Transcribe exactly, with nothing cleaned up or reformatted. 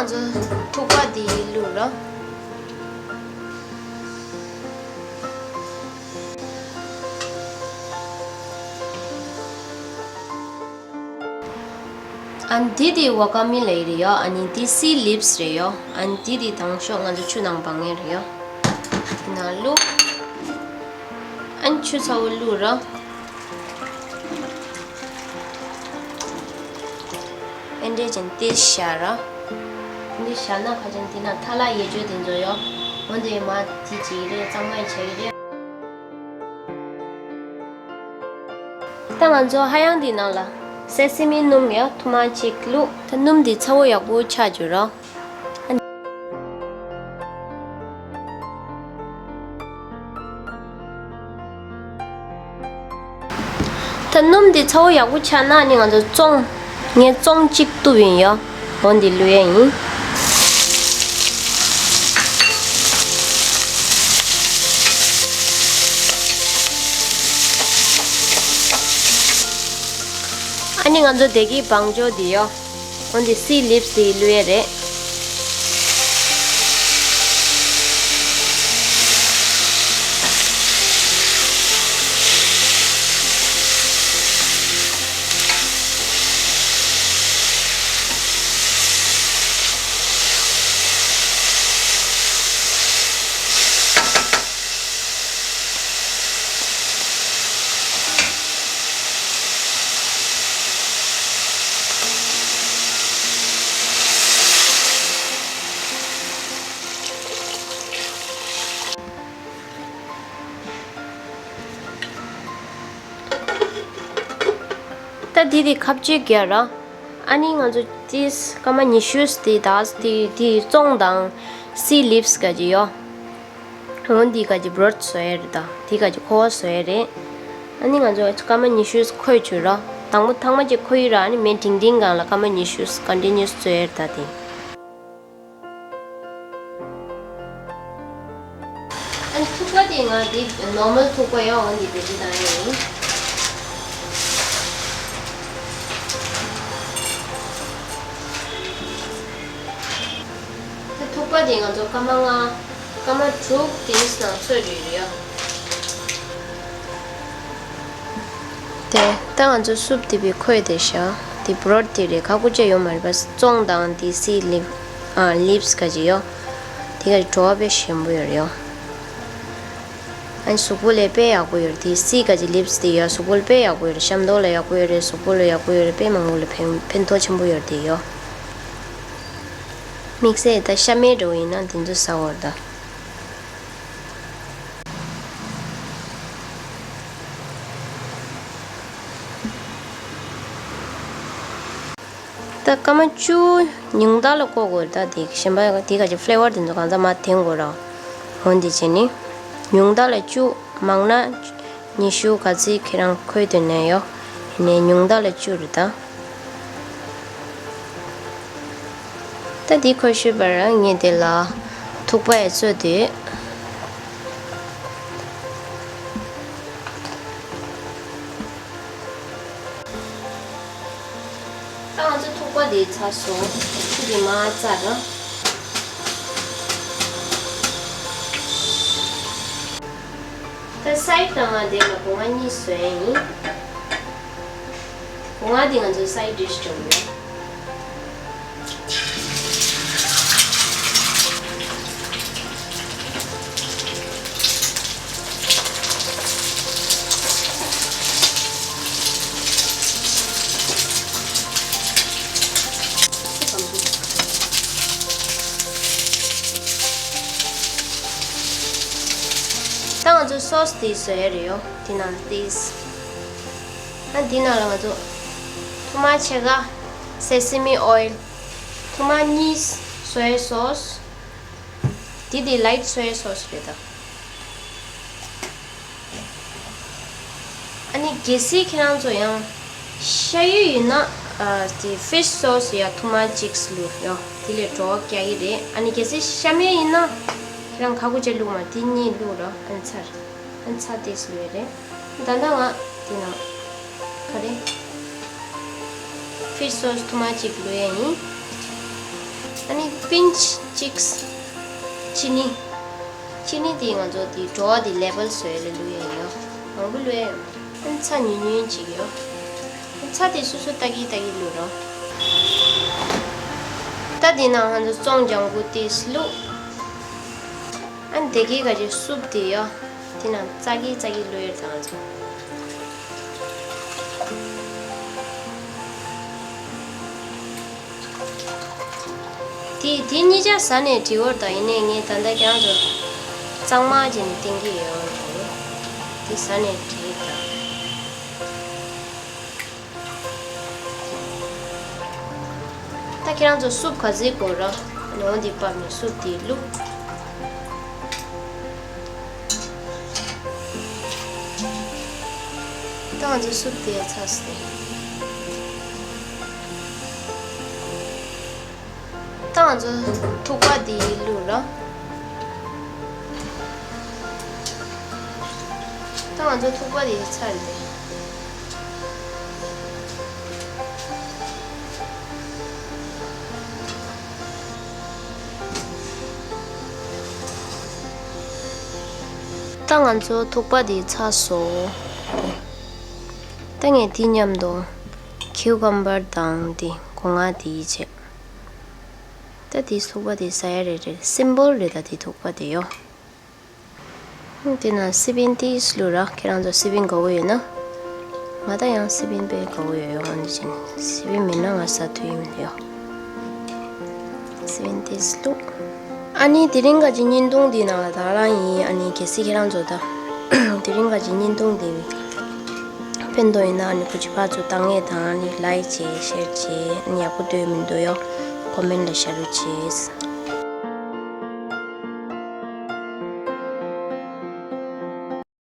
ང་ཚོ་ཐུག་པ་འདི་བླུགས་རོགས། ཨ་ནི་འདི་དེ་ཝ་ཀ་མི་ལེ་རེད་ཡོ། ཨ་ནི་འདི་སི་ལིབས་རེད་ཡོ། ཨ་ནི་འདི་དེ་དང་ཤོག་ང་ཚོ་ཆུ་ནང་སྦང་ངེས་རེད་ཡོ། འདི་ནང་བླུགས། ཨ་ནི་ཆུ་ཚ་བོ་བླུགས་རོགས། ཨེ་འདྲས་ཅན་ཏེ་བཞག་ར། འདི་བཞག་ན་ཁ་ཅན་འདི་ན་ཐ་ལ་ཡེ་ཅོ་དེ་ཚོ་ཡོ། འོན་ཏེ་མ་དེ་ཅིག་རེད། གཙང་མ་ཡི་ཆ་ཡི་རེད། ད་ང་ཚོ་ཧ་ཡང་འདི་ནང་ལ་སེ་སི་མི་སྣུམ་ཡོ་ཐུར་མ་གཅིག་བླུགས། ད་སྣུམ་འདི་ཚ་བོ་ཡག་པོ་ཆགས་བཅུག་ར། ད་སྣུམ་འདི་ཚ་བོ་ཡག་པོ་ཆགས་ན་ནི་ང་ཚོ་བཙོང་། ངས་བཙོང་གཅིག་གཏུབ་ཡིན་ཡོ། འོ་འདི་བླུག་ཡས་ཡིན། ཨ་ནི་ང་ཚོ་དེ་གི་བང་ཅོ་འདི་ཡོ། འོན་ཏེ་སི་ལིབས་དེ་བླུག་ཡས་རེད། ད་འདི་དེ་ཁ་བཅད་རྒྱག་ར། ཨ་ནི་ང་ཚོ་ཏིས་སྐར་མ་ཉི་ཤུ་དེ་དག་དེ་དེ་བཙོང་དང་སི་ལིབས་ག་ཅི་ཡོ། འོ་འདི་ག་ཅི་བྲོད་བཟོ་ཡས་རེད། ད་འདི་ག་ཅི་ཁོ་བོ་བཟོ་ཡས་རེད། ཨ་ནི་ང་ཚོ་སྐར་མ་ཉི་ཤུ་ཁོལ་བཅུག་ར། དང་པོ་ཐང་མ་ཅིག་ཁོལ་ཡི་ར། ཨ་ནི་མེ་འབྲིང་འབྲིང་སྒང་ལ་སྐར་མ་ཉི་ཤུ་ཀོན་ཊི་ནིའུ་སི་བཟོ་ཡས་རེད། ད་དེ། ཨ་ནི་ཐུག་པ་དེ་ང་དེ་ནོར་མལ་ཐུག་པ་ཡོད། འོ་འདི་བེད་སྤྱོད་བཏང་ཡས་ཡིན། ད་ཐུག་པ་དེ་ང་ཚོ་སྐར་མ་ལྔ་སྐར་མ་དྲུག་དེ་ནང་ཚོད་རེད་ཡ། དེ་ད་ང་ཚོ་སུབ་དེ་བི་ཁོས་དེ་ཤ་དེ་བྲོད་དེ་རེད། ཁ་ཁུ་ཅེ་ཡོད་མ་རེད་པ། བཙོང་དང་དེ་སི་ལིབ་ཨ་ལིབས་ག་ཅི་ཡོད། དེ་ག་བྲོ་བ་དཔེ་ཞིམ་པོ་ཡོད་རེད་ཡོ། ཨ་ནི་གཟུགས་པོ་ལ་དཔེ་ཡག་པོ་ཡོད་རེད། དེ་སི་ག་ཅི་ལིབས་དེ་ཡོད། གཟུགས་པོ་ལ་དཔེ་ཡག་པོ་ཡོད་རེད། ཤམ་ཐོག་ལ་ཡག་པོ་ཡོད་རེད། གཟུགས་པོ་ལ་ཡག་པོ་ཡོད་རེད། དཔེ་མང་པོ་ལ་ཕན་ཕན་ཐོགས་ཆེན་པོ་ཡོད་རེད་དེ་ཡོད། དམིགས་བསལ་ད་ཤ་མེད་འགྲོ་ཡིན་ན་དེ་ཚོ་ཟ་བར་ད། ད་སྐར་མ་བཅུ་ཉུང་མཐའ་ལ་བསྐོལ་དགོས་རེད། ད་དེ་གཞན་པ་དེ་ག་ཅིག་ཕི་ལེ་བར་དེ་ཚོ་གང་ཚང་མ་འཐེན་དགོས་ར། འོན་ཏེ་བྱས་ནི་ཉུང་མཐའ་ལ་བཅུ། མང་ན་ཉི་ཤུ་ག་ཚོད་ཁྱེད་རང་ཁོལ་དོན་ནས་ཡོ། ཡིན་ནའི་ཉུང་མཐའ་ལ་བཅུ་རེད་ད། ད་འདི་ཁོལ་ཤུལ་བར་ངས་དེ་ལ་ཐུག་པ་ཡང་བཙོས་དུས། ད་ང་ཚོ་ཐུག་པ་དེ་ཚར་སོང་། ཆུ་དེ་མར་བཙགས་ར། ད་སའི་ཌི་ནང་ང་དེ་ལ་སྒོ་ང་གཉིས་བཟོས་ཡིན། སྒོ་ང་དེ་ང་ཚོ་སའི་ཌི་ཤི་སྦྱོང་ཡོད། ད་ང་ཚོ་སོ་སི་དེ་བཟོ་ཡ་རེད་ཡོ། དེ་ནང་དེ། ཨ་འདི་ནང་ལ་ང་ཚོ་ཐུར་མ་ཕྱེད་ཀ་སེ་སི་མི་ཨོ་ཡིལ། ཐུར་མ་གཉིས་སོ་ཡ་སོ་སི། དེ་དེ་ལའིཊ་སོ་ཡ་སོ་སི་རེད་ད། ཨ་ནི་གལ་སྲིད་ཁྱེད་རང་ཚོ་ཡང་ཤ་ཡོད་ཡིན་ན་ཨ་དེ་ཕིཤ་སོ་སི་ཡ་ཐུར་མ་གཅིག་བླུགས་ཡོ། དེ་ལས་བྲོ་བ་རྒྱག་གི་རེད། ཨ་ནི་གལ་སྲིད་ཤ་མེད་ཡིན་ན་ཁྱེད་རང་ཁ་ཁུ་ཅེ་བླུགས་མ། དེ་གཉིས་བླུགས་རོ། ཨ་ནི་ཚར། ཨ་ནི་ཚར་ཏེས་བླུགས་ཡ་རེད། ད་ལྟ་ང་དེ་ནང་ག་རེ། ཕིཤ་སོ་སི་ཐུར་མ་གཅིག་བླུགས་ཡ་ཡིན། ཨ་ནི་པིན་ཅི་གཅིག་ཅི་ནི། ཅི་ནི་དེ་ང་ཚོ་དེ་བྲོ་བ་དེ་ལེ་བལ་བཟོ་ཡ་ལ་བླུག་ཡ་ཡོད། མང་པོ་བླུག་ཡ་ཡོད། ཨ་ནི་ཚྭ་ཉུང་ཉུང་ཅིག་ཡོད། ཨ་ནི་ཚྭ་དེ་སོ་སོ་ཏག་གི་ཏག་གི་བླུག་རོགས། ད་དེ་ནང་ང་ཚོ་བཙོང་ལྗང་གུ་དེ་བླུག་ཨ་ནི་དེ་གའི་ག་ཅིག་སུབ་དེ་ཡོད། དེ་ནང་ཙག་གི་ཙག་གི་བླུག་ཡ་དང་ཚོ། དེ་དེ་གཉིས་ཆ་ཟ་ནས་བྲིས་བར་དང་ཡིན་ནའི་ངས་ད་ལྟ་ཁྱེད་རང་ཚོ་གཙང་མ་བྱས་ནས་བསྟན་གྱི་ཡོད་རེད། དེ་ཟ་ནས་བྲིས་དང་། ད་ཁྱེད་རང་ཚོ་སུབ་ག་ཚོད་དགོས་ར། ནོར་འདི་ཕབ་ནས་སུབ་དེ་བླུགས། ད་ང་ཚོ་སུབ་དེ་ཚར་སོང་། ད་ང་ཚོ་ཐུག་པ་དེ་བླུགས་ར། ད་ང་ཚོ་ཐུག་པ་དེ་ཚར་རེད། ད་ང་ཚོ་ཐུག་པ་དེ་ཚར་སོང་། ད་ངས་དེ་མཉམ་དུ་ཁིའུ་ཀམ་བར་དང་དེ་སྒོ་ང་དེ་བྱས། ད་དེ་ཐུག་པ་དེ་ཟ་ཡ་རེད་རེད། སིམ་པལ་རེད། ད་དེ་ཐུག་པ་དེ་ཡོ། དེ་ན་སི་པན་ཏིས་བླུགས་ར། ཁྱེད་རང་ཚོ་སི་པན་དགའ་བོ་ཡོད་ན། ང་ད་ཡང་སི་པན་དཔེ་དགའ་བོ་ཡོད་ཡོང་ནི་ཅན། སི་པན་མེད་ན་ང་ཟ་ཐུབ་ཡིན་ཡོ། སི་པན་ཏིས་བླུགས། ཨ་ནི་དེ་རིང་ག་ཅིག་བརྙན་ཐུང་འདི་ནང་ལ་ད་རང་ཡིན། ཨ་ནི་གལ་སྲིད་ཁྱེད་རང་ཚོ་ད་དེ་རིང་ག་ཅིག་བརྙན་ཐུང་འདི་ཕན་ཐོགས་ཡིན་ན། ཨ་ནི་གུ་ཅི་ཕར་ཚུར་བཏང་ངེས་དང་། ཨ་ནི་ལའིག་བྱེད། ཤེར་བྱེད། ཨ་ནི་ཡག་པོ་འདོད་མི་འདོད་ཡོ། ཀོ་མེན་ལ་ཤ་རུ་བྱེད།